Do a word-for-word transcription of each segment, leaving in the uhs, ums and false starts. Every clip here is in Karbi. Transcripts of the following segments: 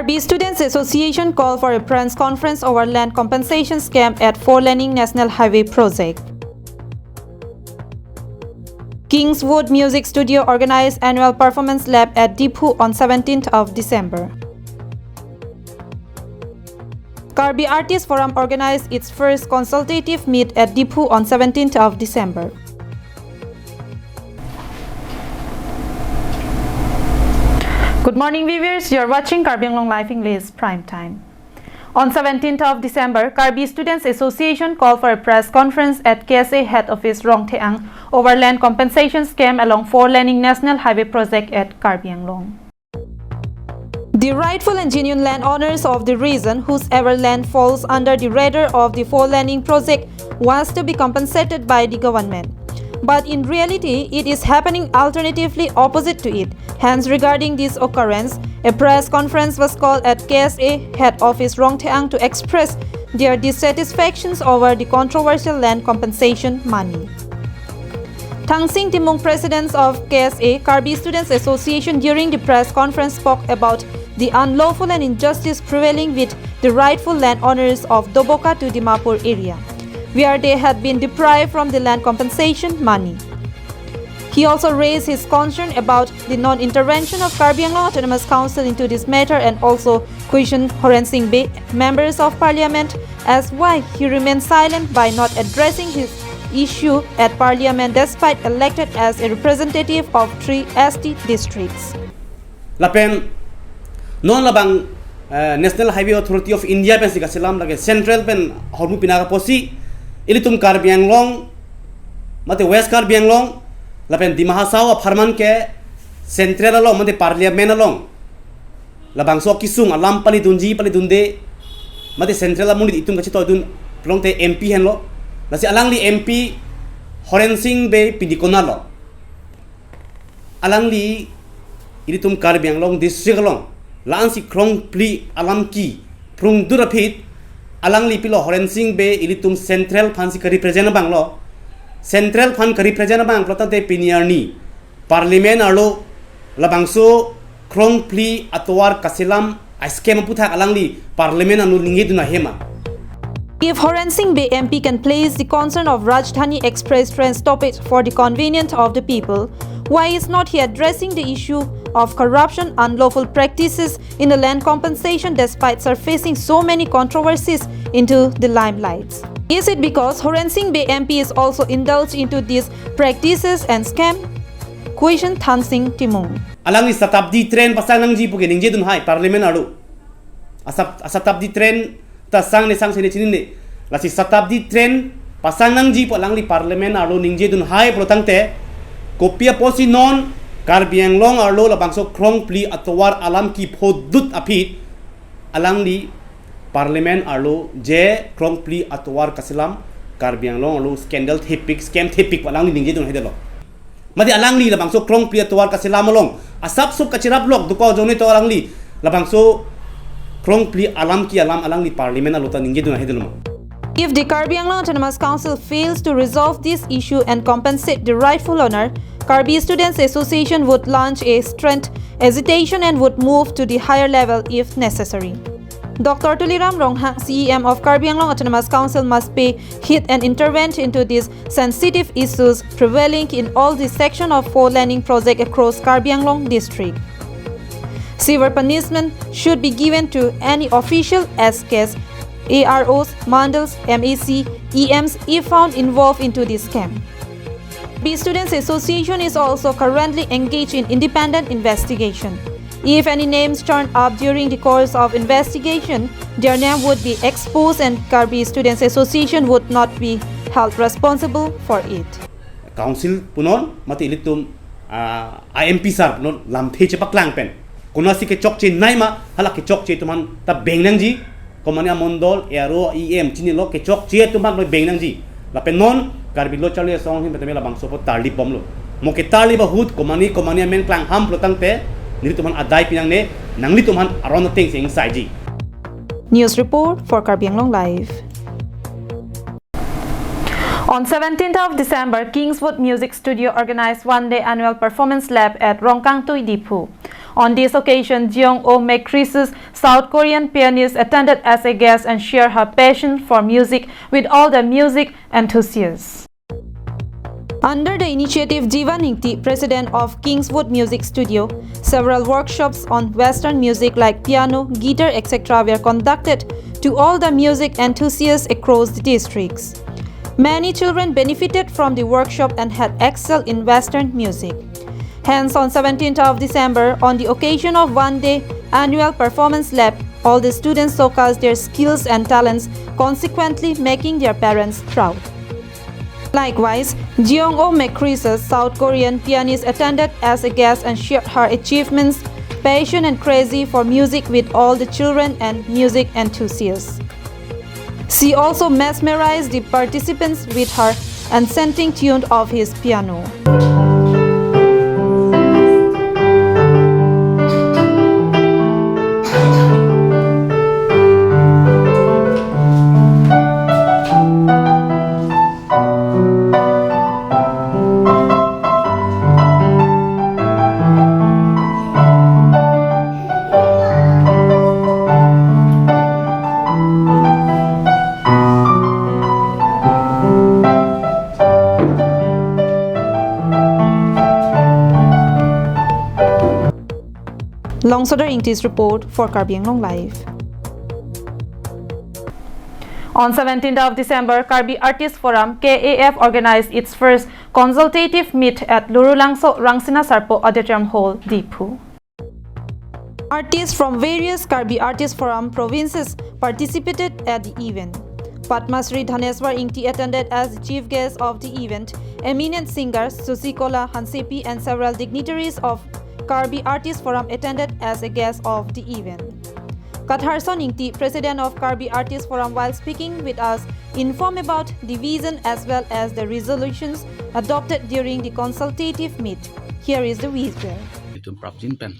Karbi Students Association call for a press conference over land compensation scam at four laning National Highway project. Kingswood Music Studio organized annual performance lab at Diphu on seventeenth of December. Karbi Artist Forum organized its first consultative meet at Diphu on seventeenth of December. Good morning, viewers. You're watching Karbi Anglong Live English Prime Time. On seventeenth of December, Karbi Students Association called for a press conference at K S A head office Rongtheang over land compensation scam along four laning National Highway project at Karbi Anglong. The rightful and genuine landowners of the region, whosever land falls under the radar of the four laning project, was to be compensated by the government. But in reality, it is happening alternatively opposite to it. Hence, regarding this occurrence, a press conference was called at K S A head office Rongtheang to express their dissatisfactions over the controversial land compensation money. Thangsing Timung, president of K S A, Karbi Students Association, during the press conference spoke about the unlawful and injustice prevailing with the rightful landowners of Doboka to Dimapur area, where they had been deprived from the land compensation money. He also raised his concern about the non-intervention of Karbi Anglong Autonomous Council into this matter and also questioned Horen Sing Bey, members of parliament, as why he remained silent by not addressing his issue at parliament despite elected as a representative of three S T districts. Lapen non labang, eh, National Highway Authority of India pensi kachelam, lake central pen ahormu pinaka pusi ilitum Karbi Anglong, mate West Karbi Anglong lapen Dima Hasao apharman ke central along, mate parliament along labangso kesung alam palidunji palidunde, mate central amonit itum kachetoidun pulote M P henlo. Lasi alangli M P Horen Sing Bey pini konatlo? Alangli ilitum Karbi Anglong district along la-ansi krongphli alam kephrung dur aphi, alangli pilo Horen Sing Bey ilitum central aphansi karepresent abanglo. Central aphan karepresent abang pulote pini arni parliament arlo labangso krongphli atovar kachelam a-scam aputhak alangli parliament arlo ningjedun ahem ma? If Horen Sing Bey M P can place the concern of Rajdhani Express train stoppage for the convenience of the people, why is not he addressing the issue of corruption, unlawful practices in the land compensation despite surfacing so many controversies into the limelight? Is it because Horen Sing Bey M P is also indulged into these practices and scam? Question Thangsing Timung. Alangli Shatabdi train pasang nangji puke ningjedun hai parliament arlo. Asap, Shatabdi train ta sang ne sang sene chinine. Lasi Shatabdi train pasang nangji pu alangli parliament arlo ningjedun hai pulo tangte, kopi apotsi non Karbi Anglong arlo labangso krongphli atovar alam kephodut aphi alangli parliament arlo je krongphli atovar kachelam Karbi Anglong arlo scandal thepik, scam thepik pu alangli ningjedun haidetlo? Mate alangli labangso krongphli atovar kachelam along asapso kacheraplok dokok ajoine to alangli labangso krongphli alam ke alam alangli parliament arlo ta ningjedun haidetlo ma? If the Karbi Anglong Autonomous Council fails to resolve this issue and compensate the rightful owner, Karbi Students Association would launch a strength agitation and would move to the higher level if necessary. Doctor Tuliram Ronghang, C E M of Karbi Anglong Autonomous Council, must pay heed and intervene into these sensitive issues prevailing in all the section of four laning project across Karbi Anglong district. Severe punishment should be given to any official, S Ks, A R Os, Mandals, M A C, E Ms, if found involved into this scam. Karbi Students Association is also currently engaged in independent investigation. If any names turn up during the course of investigation, their name would be exposed and Karbi Students Association would not be held responsible for it. Council punon, mate ilitum, ah, I M P sir punon lamthe chepaklang pen, konatsi kechokche nai ma, hala kechokche atum aphan ta beng nangji. Komane amondol, A R O, E M chinilo, kechokche atum aphan beng nangji. Lapen non Karbi Lo Charli Asong ahin petame labangso apot tarlip bomlo. Mo ketarlip ahut komane komane amen klangham pulo tangte nelitum aphan adai pi nangne, nanglitum aphan aron atengsi ingsaiji. News report for Karbi Anglong Live. On seventeenth of December, Kingswood Music Studio organized one-day annual performance lab at Rongkangtui, Diphu. On this occasion, Jeong Oh Maek Chrisus, South Korean pianist, attended as a guest and shared her passion for music with all the music enthusiasts. Under the initiative, Jivan Ingti, president of Kingswood Music Studio, several workshops on Western music like piano, guitar, et cetera were conducted to all the music enthusiasts across the districts. Many children benefited from the workshop and had excelled in Western music. Hence, on seventeenth of December, on the occasion of one-day annual performance lab, all the students showcased their skills and talents, consequently making their parents proud. Likewise, Jeong Oh Maek Chrisus, South Korean pianist, attended as a guest and shared her achievements, passion and crazy for music with all the children and music enthusiasts. She also mesmerized the participants with her enchanting tune of his piano. Longsodar Ingti's report for Karbi Anglong Live. On seventeenth of December, Karbi Artist Forum, K A F, organized its first consultative meet at Lurulangso Rangsina Sarpo Auditorium Hall, Diphu. Artists from various Karbi Artist Forum provinces participated at the event. Padma Shri Dhaneswar Ingti attended as the chief guest of the event. Eminent singers Sasikola Hansepi and several dignitaries of Karbi Artist Forum attended as a guest of the event. Katharson Ingti, president of Karbi Artist Forum, while speaking with us, informed about the vision as well as the resolutions adopted during the consultative meet. Here is the visual. Itum prapjin pen,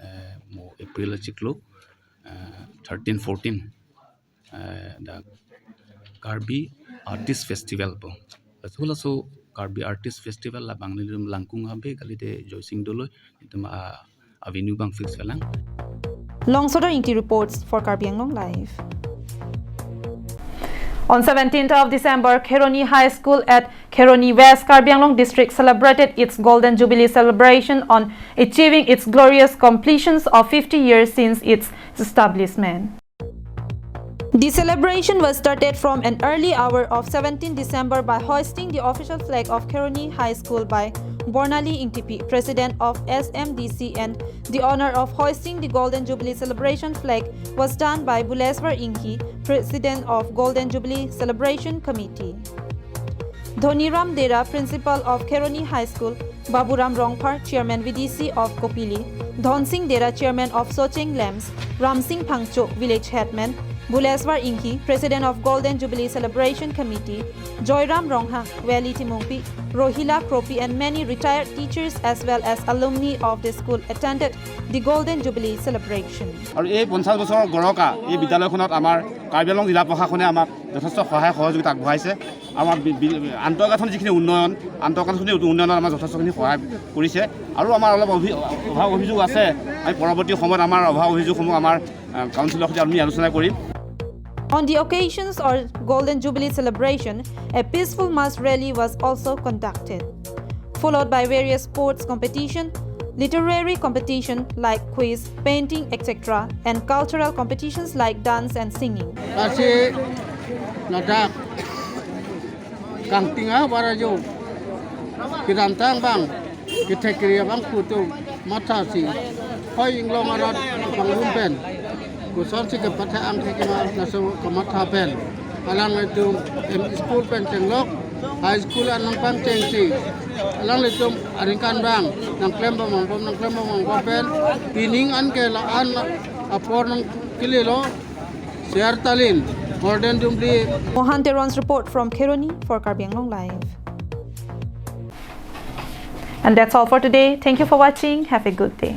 eh, mo April achiklo, eh, thirteen fourteen, eh, the Karbi Artist Festival po. Laso laso Karbi Artist Festival labang nelitum langkung abe kalite Joysing Doloi, itum a, a venue abang fix velang. Longsodar Ingti reports for Karbi Anglong Live. On seventeenth of December, Kheroni High School at Kheroni, West Karbi Anglong District celebrated its Golden Jubilee celebration on achieving its glorious completions of fifty years since its establishment. The celebration was started from an early hour of seventeenth December by hoisting the official flag of Kheroni High School by Bornali Ingtipi, President of S M D C, and the honor of hoisting the Golden Jubilee celebration flag was done by Buleswar Inghi, President of Golden Jubilee Celebration Committee. Dhoniram Dera, Principal of Kheroni High School, Baburam Rongphar, Chairman V D C of Kopili, Dhonsing Dera, Chairman of Socheng Lamps, Ramsing Phangcho, Village Headman, Buleswar Inghi, President of Golden Jubilee Celebration Committee, Joyram Ronghang, Valley Timungpi, Rohila Kropi, and many retired teachers as well as alumni of the school attended the Golden Jubilee celebration. আৰু এই পঞ্চাশ বছৰৰ গৰকা এই বিদ্যালয়খনত আমাৰ কাৰ্বি আংলং জিলা প্ৰশাসনে আমাক যথেষ্ট সহায় সহযোগিতা আগবঢ়াইছে। আমাৰ বি-, বি-, আন্তঃগাঁথনি যিখিনি উন্নয়ন, আন্তঃগাঁথনি উন্নয়নত আমাৰ যথেষ্টখিনি সহায় কৰিছে। আৰু আমাৰ অলপ অভি-, অভাৱ অভিযোগ আছে, আমি পৰৱৰ্তী সময়ত আমাৰ অভাৱ অভিযোগসমূহ আমাৰ, আহ, কাউন্সিলৰ সৈতে আমি আলোচনা কৰিম। On the occasions of Golden Jubilee celebration, a peaceful mass rally was also conducted, followed by various sports competition, literary competition like quiz, painting, et cetera, and cultural competitions like dance and singing. Lasi ladak kangting abar ajo kedamtang abang, kethek kere abang pu atum mathasi, hoi inglong arat abang rum pen kosonsi kepatha angthek ma, laso kamatha pen alanglitum M E school pen chenglok, high school anang pangchengsi alanglitum aningkan abang nangklem bom angbom, nangklem bom angbom pen pining an ke la-an apor nangkele lo. Share talin, Golden Jubilee. Mohan Teron's report from Kheroni for Karbi Anglong Live. And that's all for today. Thank you for watching. Have a good day.